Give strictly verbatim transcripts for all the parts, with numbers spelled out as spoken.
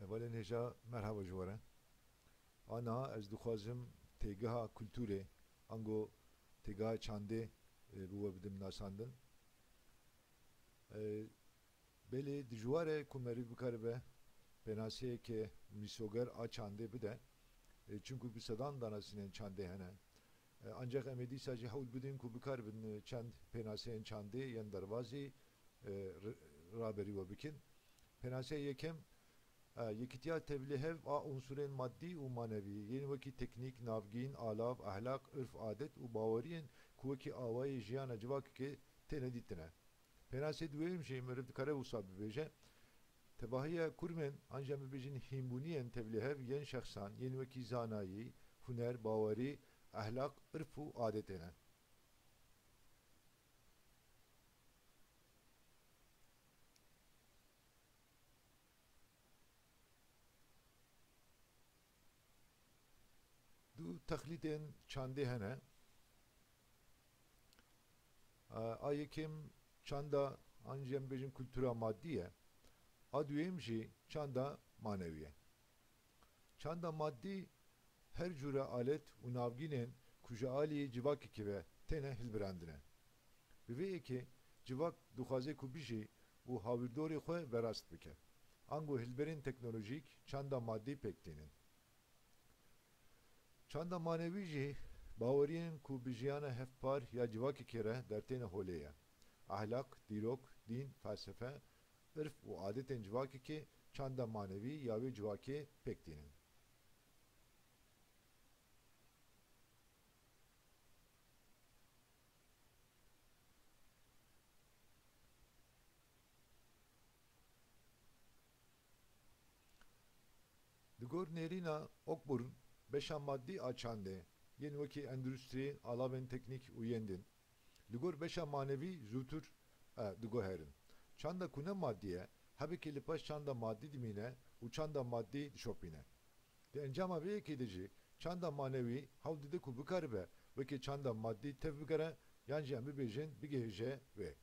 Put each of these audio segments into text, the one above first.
Hevalên hêja, merhaba ji we re. Ana ez dixwazim têgeha kulturê, ango têgeha çandê, e, bi we bidim nasandin. E, belê dijwar e ku meriv bikaribe pênaseyeke mîsoger a çandê bide, e, çimku bi sedan danasînên çandê hene. E, ancak em ê dîsa jî hewl bidin ku bikaribin, e, çend pênaseyên çandê yên derbazî, e, r-, raberî we bikin. Pênaseya yekem, e, yekîtiya tevlîhev a unsurên maddî û manevî, yên wekî teknîk, navgîn, alav, ehlaq, irf, adet û baweriyên ku wekî awayê jiyana civakekê têne dîtine. Pênasê duyem jî meriv dikare wisa bibêje, tevahiya kurmên, an jî em bibêjin hînbûniyên tevlîhev yên şexsan, yên wekî zanayî, huner, bawerî, ehlaq, irf û adetê ne. Du texlîtên çandê hene. A, a yekem çanda, an jî em bêjin kultura maddî ye. A duyem jî çanda manewî ye. Çanda maddî her cûre alet û navgînên ku ji alî civakekê ve têne hilbirandine. Bi vê yekê civak dixwaze ku bijî û hawirdorê xwe verast bike. Ango hilberên teknolojîk çanda maddî pêk tînin. Çanda manewî jî baweriyên ku bi jiyana hevpar ya civakekê re dertêne holê ye. Ahlak, dîrok, dîn, felsefe, irf û adetên civakekê çanda manewî ya wê civakê pêk tînin. Li gor nêrîna Okburn, beşa maddî a çandê, yên wekî endûstrî, alavên teknîk û yên din, li gor beşa manevî zûtir, e, diguherin. Çanda ku ne maddî ye, hebekê li paş çanda maddî dimîne û çanda maddî dişopîne. Di encama vê yekê de jî çanda manewî hewl dide ku bikaribe wekî çanda maddî tev bigere yan jî em bibêjin bigihêje wê.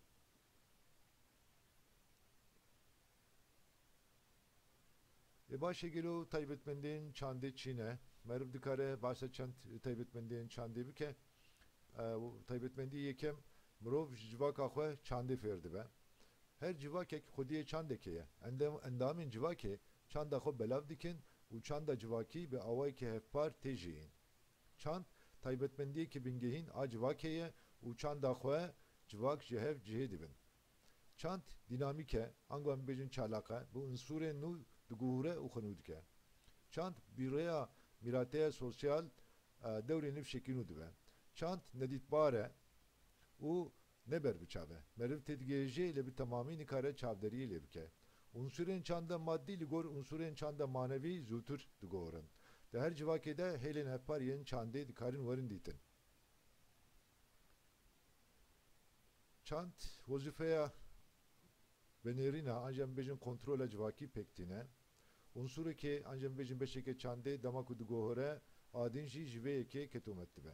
Ê baş e, gelo taybetmendiyên çandê çi ne? Meriv dikare behsa çend taybetmendiyên çandê bike. E, û taybetmendî yekem, mirov ji civaka xwe çandê fêr dibe. Her civakek xwediyê çandekê ye. Endam-, endamên civakê çanda xwe belav dikin û çanda civakî bi awayekî hevpar tê jiyîn. Çand taybetmendiyeke bingehîn a civakê ye û çanda xwe civak ji hev cihê dibin. Çand dînamîk e, ango em bibêjin çalak e, bi unsurên nû diguhure û xwe nû dike. Çand bi rêya mîrateya sosyal, e, dewrê nû şekil nû dibe. Çand nedîtbar e û ne berbiçav e. Meriv têdigihêje lê bi temamî nikare çavderiyê lê bike. Unsurên çanda maddî li gor unsurên çanda manevî zûtir diguhorin. Di her civakê de hêlên hevpar yên çandê dikarin werin dîtin. Çand wezîfeya venêrîna, an jî em bêjin kontrola civakî pêk tîne. Unsurekê, an jî em bêjin beşeke çandê dema ku diguhore, a din jî ji vê yekê ketomet dibe.